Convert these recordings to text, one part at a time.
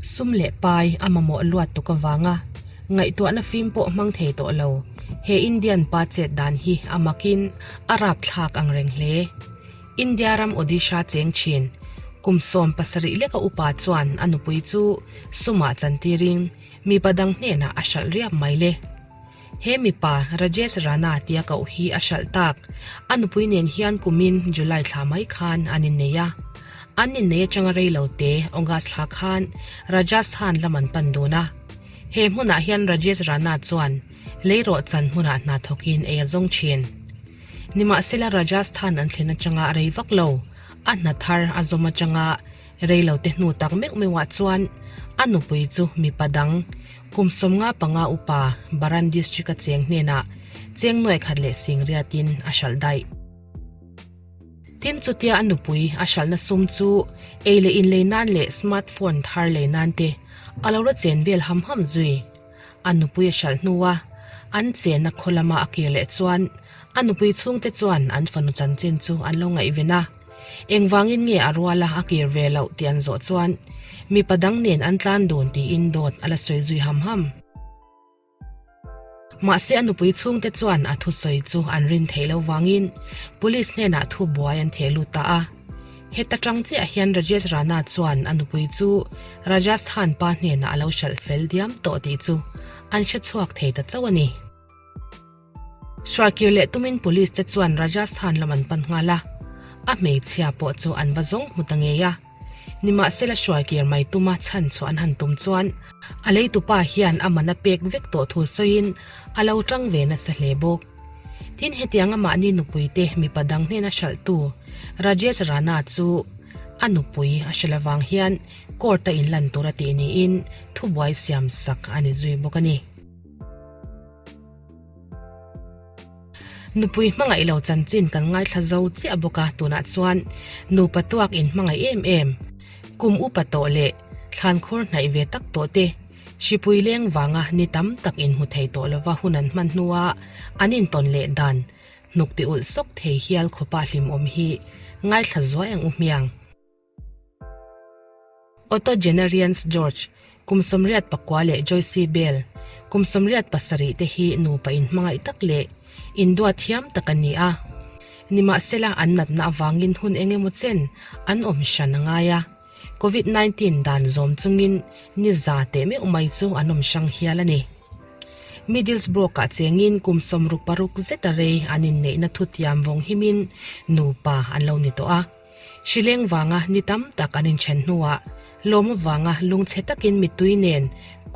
Sum leh pai a mamawh luat tuk avanga ngaihtuahna fim pawh hmang thei tawh lo, he Indian pa chet dan hi a makin a rapthlak ang reng hle. India ram Odisha cheng thin, kum 70 leka upa chuan a nupui chu sumah chantirin mipa dang hnenah a hralh riap mai le. He mipa, Rajesh Rana tia koh hi a hralh tak. A nupui nen hian kumin July thla mai khan an innei a. An innei atanga rei lo te, August thla khan Rajasthan lam an pan dun a. He hmunah hian Rajesh Rana chuan leirawh chan hmunah hna thawkin ei a zawng thin. Nimahsela Rajasthan an thlen atanga rei vak lo, a hna thar a zawm atanga Rei lo te hnu tak meuh meuhah chuan a nupui chu mipa dang, kum 55 upa Baran District-a cheng hnenah cheng nuai khat leh sing riatin a hralh daih. Tin, chutia a nupui a hralhna sum chu ei leh inlei nan leh smart phone thar lei nan te a lo la chen vel ham ham zui. A nupui a hralh hnua an chenna khaw lama a kir leh chuan a nupui chhungte chuan an fanu chanchin chu an lo ngaihven a. Engvangin nge a ruala a kir ve loh tih an zawh chuan mipa dang nen an tlan dun tiin dawt a la sawi zui ham ham. Mahse a nupui chhungte chuan a thusawi chu an rin theih loh vangin police hnenah thu buai an theh lut ta a. Heta tang chiah hian Rajesh Rana chuan a nupui chu Rajasthan pa hnenah a lo hralh fel diam tawh tih chu an hre chhuak thei ta chauh a ni. Hruaikir leh tumin police te chuan Rajasthan lam an pan nghal a, a hmeichhia pawh chu an va zawng hmu ta ngei a. Nimahsela hruaikir mai tuma chhan chhuah an han tum chuan a leitupa hian a man a pek vek tawh thu sawiin a lo tang ve nasa hle bawk. Tin hetianga mahni nupui te mipa dang hnena hralhtu Rajesh Rana chu a nupui a hre lovang hian court a inlan tur a tih niin thubuai siam sak a ni zui bawk a ni. Nupui hmangaih lo chanchin kan ngaithla zo chiah bawk a, tunah chuan nupa tuak in hmangaih em em, kum upa tawh leh thlankhur hnaih ve tak tawh te, hripui leng vanga ni tam tak inhmu thei tawh lova hun an hman hnua an intawn leh dan hnuk ti ulh sawk thei hial khawpa hlimawm hi ngaithla zuai ang u hmiang. Otto Jenarians George, kum 84 leh Joyce Bell, kum 87 te hi nupa inhmangaih tak leh induat thiam tak an ni a. Nimahsela an natna avangin hun eng emaw chen an awm hran a ngai a. Covid 19 dan zawm chungin ni za teh meuh mai chu an awm hrang hial a ni. Middlesbrough-ah chengin kum 66 zeta rei an inneihna thutiam vawng himin nupa an lo ni tawh a. Hrileng vanga ni tam tak an inthen hnuah lawm avanga lungchhe takin mittui nen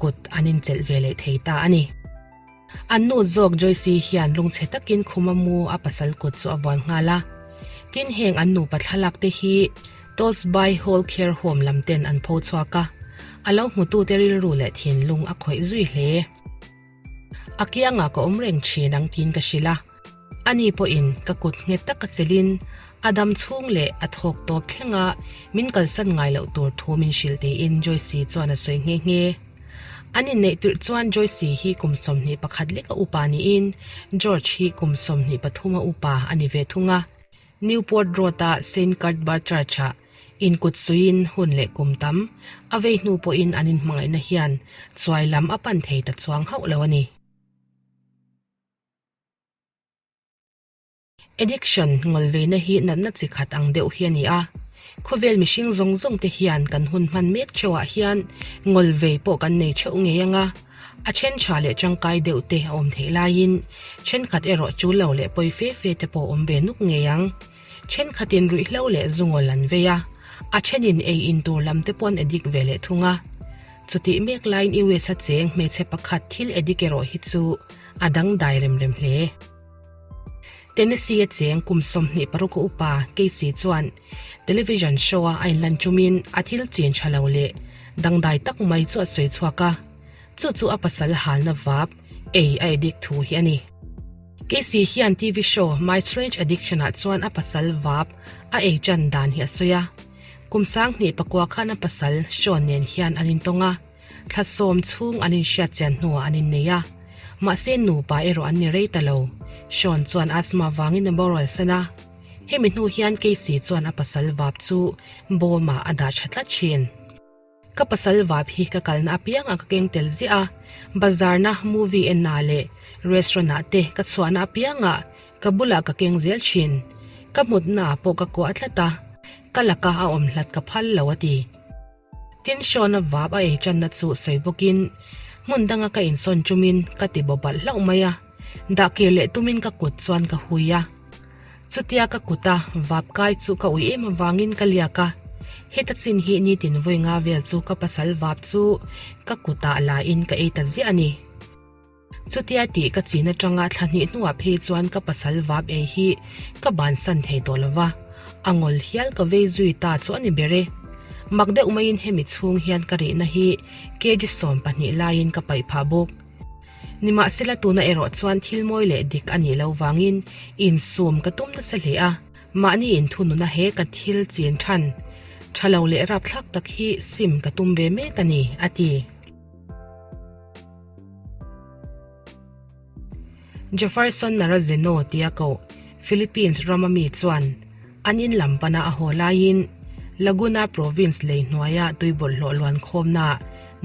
kut an inchelh ve leh thei ta a ni. An nu zawk Joyce hian lungchhe takin khuma mu a pasal kut chu a vuan nghal a. Tin heng an nupa thlalak te hi Tolsby Hall Care Home lam ten an pho chhuak a, a lo hmutute rilru leh thinlung a khawih zui hle. A kiangah ka awm reng thin ang tiin ka hrilh a. Ani pawhin ka kut nghet taka chelin a dam chhung leh a thawk tawp thlenga min kalsan ngai loh tur thu min hrilh tiin Joyce chuan a sawi nghe nghe. An inneih tirh chuan Joyce hi kum 21 leka upa niin George hi kum 23 a upa a ni ve thung a. Newport Road-a Saint Cuthbert Church-ah inkut suiin hun leh kum tam a vei hnu pawhin an inhmangaihna hian chuai lam a pan thei ta chuang hauh lo a ni. Addiction ngawlveina hi natna chi khat ang deuh hi a ni a. Khawvel mihring zawng zawng te hian kan hun hman mek theuhah hian ngawlvei pawh kan nei theuh ngei ang a. A then tha leh tangkai deuh te a awm theih laiin thenkhat erawh chu lo leh pawi fe fe te pawh awm ve nuk ngei ang. Thenkhatin ruihhlo leh zungawl an vei a, a thenin ei in tur lam te pawh an addict ve leh thung a. Chutih mek laiin US a cheng hmeichhe pakhat thil addict erawh hi chu a dangdai rem rem hle. Tennessee a cheng kum 26 a upa Casey chuan television show-a a inlan chumin a thil chin tha lo leh dangdai tak mai chu a sawi chhuak a, chu chu a pasal halna vap ei a addict thu hi a ni. Casey hian TV show My Strange Addiction-ah chuan a pasal vap a ei tan dan hi a sawi a. Kum 2009 khan a pasal Sean nen hian an intawng a. Thla sawm chhung an inhriat chian hnuah an innei a, mahse nupa erawh an ni rei ta lo. Sean chuan asthma vangin a boral san a. Hemi hnu hian Casey chuan a pasal vap chu bawmah a dah tha tlat thin. Ka pasal vap hi ka kalna apiangah ka keng tel ziah a, bazarna, movie enna leh restaurant ah te ka chhuahna apiangah ka bulah ka keng zel thin. Ka mutna ah pawh ka kuah tlat a, ka laka a awm hlat ka phal lo a ti. Tin Sean-a vap a ei tanna chu sawi bawkin hmun danga ka insawn tumin ka ti baw balh hlauh mai a, dah kir leh tumin ka kut chuan ka hui a. Chutia ka kuta vap kai chu ka ui em avangin ka liak a, heta chin hi nitin vawi nga vel chu ka pasal vap chu ka kutah la in ka ei ta ziah a ni. Chutia tih ka chin atanga thla hnih hnuah phei chuan ka pasal vap ei hi ka bansan thei tawh lo va, a ngawl hial ka vei zui ta chu a ni ber e. Mak deuh maiin hemi chhung hian ka rihna hi kg 12 laiin ka paih phah bawk. Nimahsela tuna erawh chuan thil mawi leh dik a nih loh vangin insum ka tum nasa hle a, mahni inthununa he ka thil chin than tha lo leh rapthlak tak hi sim ka tum ve mek a ni, a ti. Jefferson Narazeno tia koh Philippines rama mi chuan an in lam pana a haw laiin Laguna province lei hnuaia tui bawlhhlawh luan khawmnaah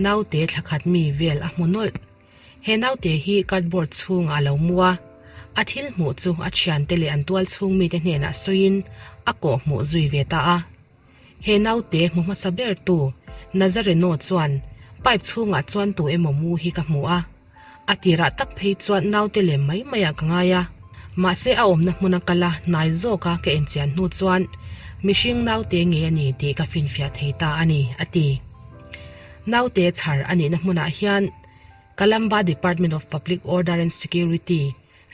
naute thla khat mi vel a hmu nawlh. He naute hi cardboard chhungah a lo mu a, a thil hmuh chu a thiante leh an tual chhung mite hnenah sawiin a kawh hmuh zui ve ta a. He naute hmu hmasa ber tu Nazareno chuan pipe chhungah chuan tu emaw mu hi ka hmu a, a tirah tak phei chuan naute lem mai maiah ka ngai a, mahse a awmna hmuna kal a hnai zawka ka enchian hnu chuan mihring naute nge a ni tih ka finfiah thei ta a ni, a ti. Naute chhar a nihna hmunah hian Calamba Department of Public Order and Security,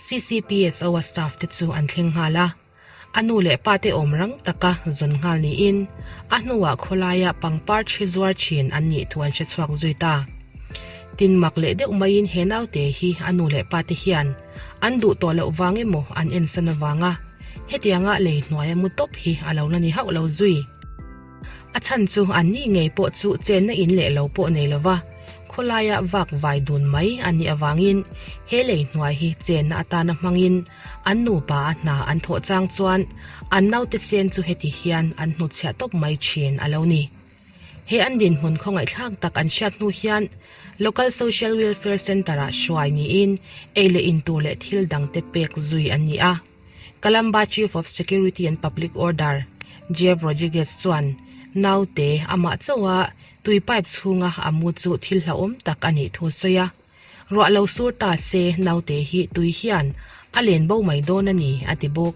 CCPSO-a staff te chu an thleng nghal a. A nu leh pa te awm rang taka zawn nghal niin a hnuah khawlaia pangpar thi zuar thin an nih thu an hre chhuak zui ta. Tin mak leh deuh maiin he naute hi a nu leh pa te hian an duh tawh loh vang emaw an ensan avanga hetianga lei hnuaia mu tawp hi a lo la ni hauh lo zui. A chhan chu an ni ngei pawh chu chenna in leh lo pawh nei lova khawlaia vak vai dun mai an nih avangin he lei hnuai hi chenna atana hmangin an nupa a hna an thawh chang chuan an naute chen chu heti hian an hnutchhiah tawp mai thin a lo ni. He an dinhmun khawngaihthlak tak an hriat hnu hian Local Social Welfare Centre-ah hruai niin ei leh in tur leh thil dangte pek zui an ni a. Calamba Chief of Security and Public Order, Jeff Rodriguez chuan naute amah chauha tui pipe chhunga a mu chu thil hlauhawm tak a nih thu a sawi a. Ruah lo sur ta se naute hi tui hian a len bo mai dawn a ni, a ti bawk.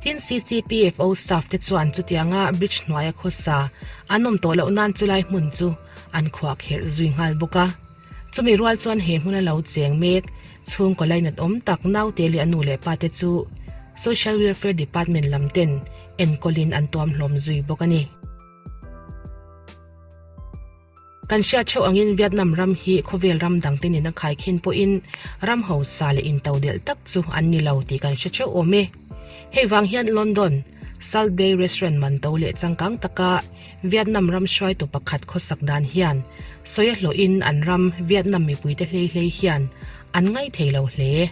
Tin, CCPFO staff te chuan chutianga bridge hnuaia khawsa an awm tawh loh nan chulai hmun chu an khuah kherh zui nghal bawk a. Chumi rual chuan he hmuna lo cheng mek chhungkaw lainat awm tak naute leh a nu leh pa te chu Social Welfare Department lam ten enkawlin an tuam hlawm zui bawk a ni. Kan hriat theuh angin Vietnam ram hi khawvel ram dangte nena khaikhin pawhin ram hausa leh intodelh tak chu an ni lo tih kan hre theuh awm e. Hei vang hian London, Salt Bay Restaurant man to leh changkang taka Vietnam ram hruaitu pakhat khawsak dan hian sawi a hlawhin an ram Vietnam mipuite hlei hlei hian an ngaithei lo hle.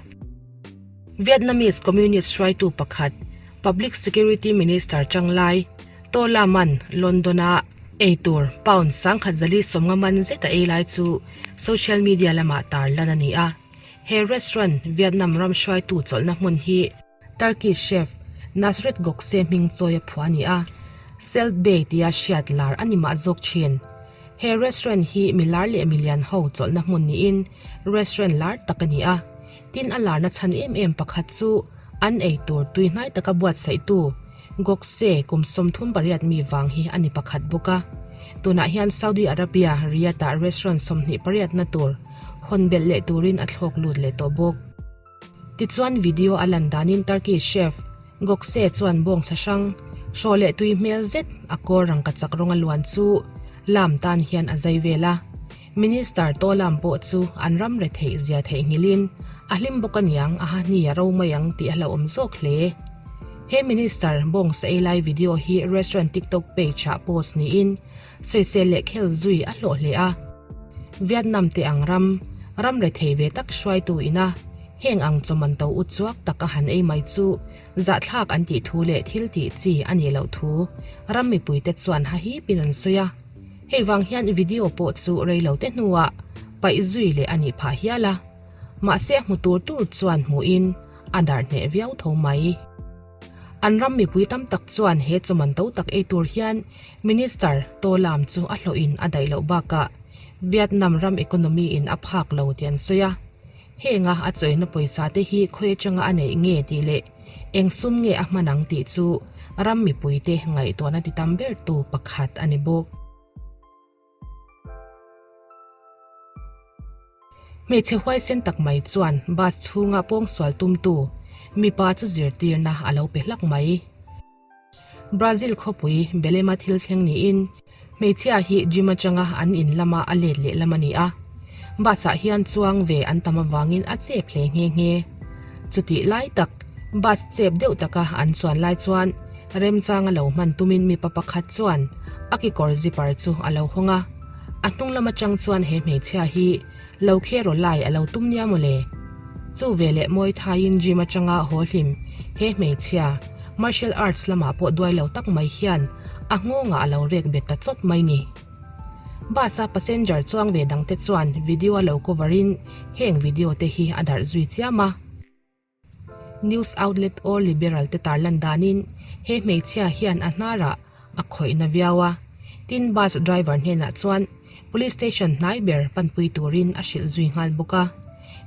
Vietnamese Communist hruaitu pakhat, Public Security Minister Chang Lai, To Lam-a'n London-a eitur pound 1029 man zet a ei lai chu social media lamah tarlan a ni a. He restaurant Vietnam ram hruaitu chawlhna hmun hi Turkish chef Nasret Gokse hming chawi a phuah a ni a, Salt Bae tia hriat lar a ni mah zawk thin. He restaurant hi mi lar leh mi lian ho chawlhna hmun niin restaurant lar tak a ni a. Tin a larna chhan em em pakhat chu an ei tur tui hnai taka buatsaihtu Gokse kum 38 mi vang hi a ni pakhat bawk a. Tunah hian Saudi Arabia Riyadh-ah restaurant 28 na tur hawn belh leh turin a thlawk lut leh tawh bawk. Tichuan video a lan danin Turkey chef Gokse chuan bawngsa hrang, hrawh leh tui hmel zet a kaw rangkachak rawnga luan chu lam tan hian a zai vel a. Minister To Lam pawh chu an ram retheih zia theihnghilhin a hlim bawk aniang a hahni a ro mai ang tih a hlauhawm zawk hle. He minister bawngsa ei lai video hi restaurant TikTok page ah post niin sawisel leh khel zui a hlawh hle a. Vietnam te ang ram, ram rethei ve tak hruaitu ina heng ang chawman to u chuak tak a han ei mai chu zahthlak an tih thu leh thil tih chi a nih loh thu ram mipuite chuan hahipin an sawi a. Hei vang hian video pawh chu rei lo te hnuah paih zui leh a nih phah hial a. Mahse a hmu tur tur chuan hmuhin a darh hneh viau tho mai. An ram mipui tam tak chuan he chawman to tak ei tur hian Minister To Lam chu a hlawhin a daih loh bakah Vietnam ram economy in a phak lo tih an sawi a. Henga a chawina pawisa te hi khawi atanga a neih nge tih leh eng sum nge a hman ang tih chu ram mipuite ngaihtuahna ti tam bertu pakhat a ni bawk. Hmeichhe huaisen tak mai chuan bus chhunga pawngsual tumtu mipa chu zirtirna a lo pe hlak mai. Brazil khawpui Belema thil thleng niin hmeichhia hi gym atanga an in lama a let leh lam a ni a. Bus ah hian chuang ve an tam avangin a chep hle nghe nghe. Chutih lai tak bus chep deuh taka an chuan lai chuan Remchang a lo hman tumin mipa pakhat chuan a kekawr zipper chu a lo hawng a, a hnung lam atang chuan he hmeichhia hi lo kheraw lai a lo tum nia mawle. Chu veleh mawi thaiin gym atanga haw hlim he hmeichhia martial arts lamah pawh duai lo tak mai hian a nghawngah a lo rek bet ta chawt mai ni. Bus a passenger chuang ve dangte chuan video a lo cover in heng video te hi a darh zui chiam a. News outlet All Liberal te tarlan danin he hmeichhia hian a hnarah a khawihna viau a, tin bus driver hnenah chuan police station hnai ber panpui turin a hrilh zui nghal bawk a.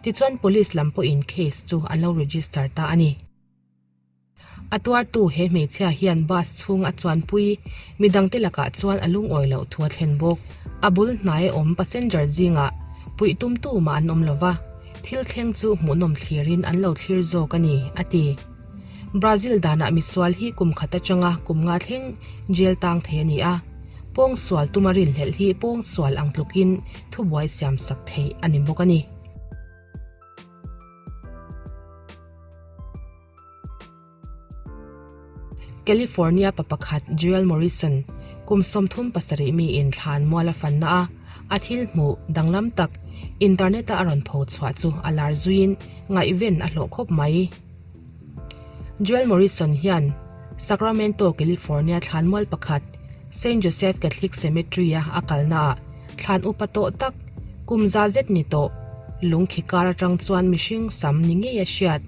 Tichuan police lam pawhin case chu an lo register ta a ni. A tuartu he hmeichhia hian bus chhung a chuanpui midangte lakah chuan a lungawi loh thu a thlen bawk. A bul hnai awm passenger zingah puih tumtu mah an awm lo va, thil thleng chu hmuhnawm thlirin an lo thlir zawk a ni, a ti. Brazil danah misual hi kum khat atanga kum nga thleng jail tang thei a ni a, pawngsual tuma rinhlelh hi pawngsual ang tlukin thubuai siamsak theih a ni bawk a ni. California pa pakhat Joel Morrison, kum 37 mi in thlan mual a fanna a, a thil hmuh danglam tak internet a a rawn pho chhuah chu a lar zuiin ngaihven a hlawh khawp mai. Joel Morrison hian Sacramento, California thlan mual pakhat Saint Joseph Catholic Cemetery a a kalna ah thlan upa tawh tak kum za zet ni tawh lungkhi kar atang chuan mihring sam ni ngei a hriat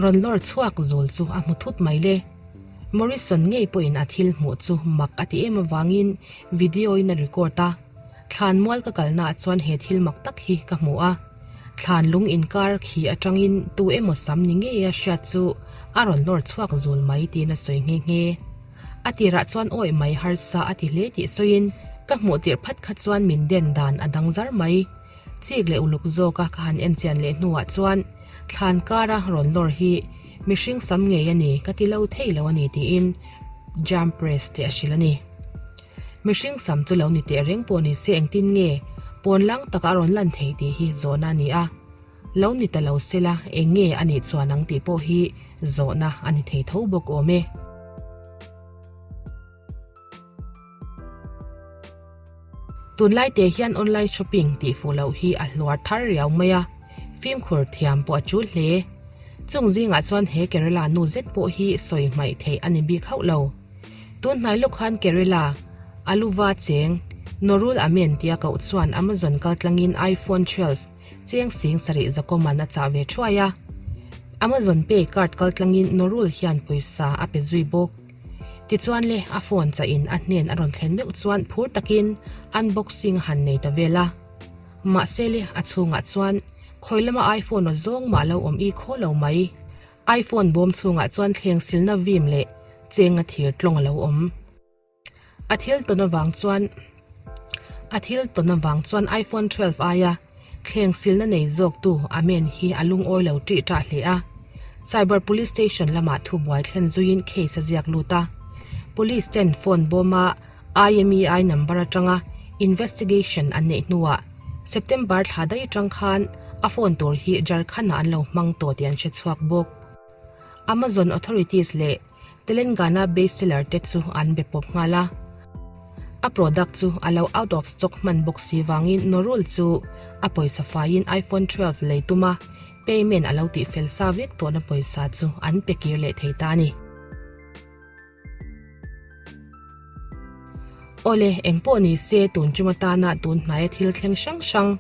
Rawn lawr chhuak zul chu a hmu thut mai le. Morrison ngei pawhin a thil hmuh chu mak a ti em avangin video in a record a. Thlan mual ka kalnaah chuan he thil mak tak hi ka hmu a. Thlan lung inkar khi atangin tu emaw sam ni ngei a hriat chu a rawn lawr chhuak zul mai tiin a sawi nghe nghe. A tirah chuan awih mai harsa a ti hle tih sawiin ka hmuh tirh phat kha chuan min den dan a dang zar mai. Chik leh uluk zawka ka han enchian leh hnuah chuan thlan kara rawn lawr hi mihring sam ngei a ni ka ti lo thei lo a ni tiin Jam Press te a hrilh a ni. Mihring sam chu lo ni teh reng pawh ni se engtin nge pawn lang taka a rawn lan thei tih hi zawhna a ni a. Lo ni ta lo sela eng nge a nih chuan ang tih pawh hi zawhna a ni thei tho bawk awm e. Tunlai te hian online shopping tih fuh loh hi a hluar thar riau mai a, fimkhur thiam pawh a tul hle. Chung zingah chuan he Kerala nu zet pawh hi sawi hmaih theih a ni bik hauh lo. Tun hnai lawk khan Kerala Aluva cheng Norul Amen tia koh chuan Amazon kaltlangin iPhone 12 cheng sing sarih zakawman a chah ve thuai a. Amazon Pay card kaltlangin Norul hian pawisa a pe zui bawk. Tichuan le, a phone chah in a hnen a rawn thlen meuh chuan phur takin unboxing a han nei ta vel a. Mahse le, a chhungah chuan khawi lama iPhone aw zawng mah lo awm i khaw lo mai. iPhone bawm chhungah chuan thleng silna vim leh chenga thir tlawng a lo awm. A thil tawn avang chuan A thil tawn avang chuan iPhone 12 aia thleng silna nei zawktu Amen hi a lungawi lo ṭih ṭah hle a. Cyber Police Station lamah thubuai thlen zuiin case a ziak lut a. Police ten phone bawma IMEI number atanga investigation an neih hnuah September thla daih atang khan a phone tur hi Jharkhand-ah an lo hmang tawh tih an hre chhuak bawk. Amazon authorities leh Telangana based seller te chu an be pawp nghal a. A product chu a lo out of stock hman bawk si vangin Norul chu a pawisa faiin iPhone 12 lei tum a, payment a lo tih fel sa vek tawhna pawisa chu an pe kir leh thei ta a ni. Awle, engpawh ni se tun tum atana tun hnaia thil thleng hrang hrang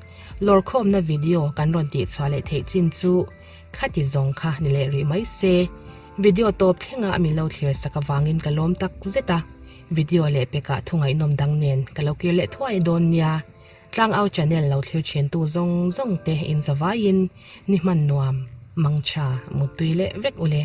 lawrkhawmna video kan rawn tihchhuah leh theih chin chu khati zawng kha ni leh rih mai se. Video tawp thlengah min lo thlir sak avangin ka lawm tak zet a, video leh pekah thu ngaihnawm dang nen ka lo kir leh thuai dawn nia. Tlangau channel lo thlir thiantu zawng zawng te in zavaiin ni hman nuam, mangtha, muttui leh vek ule.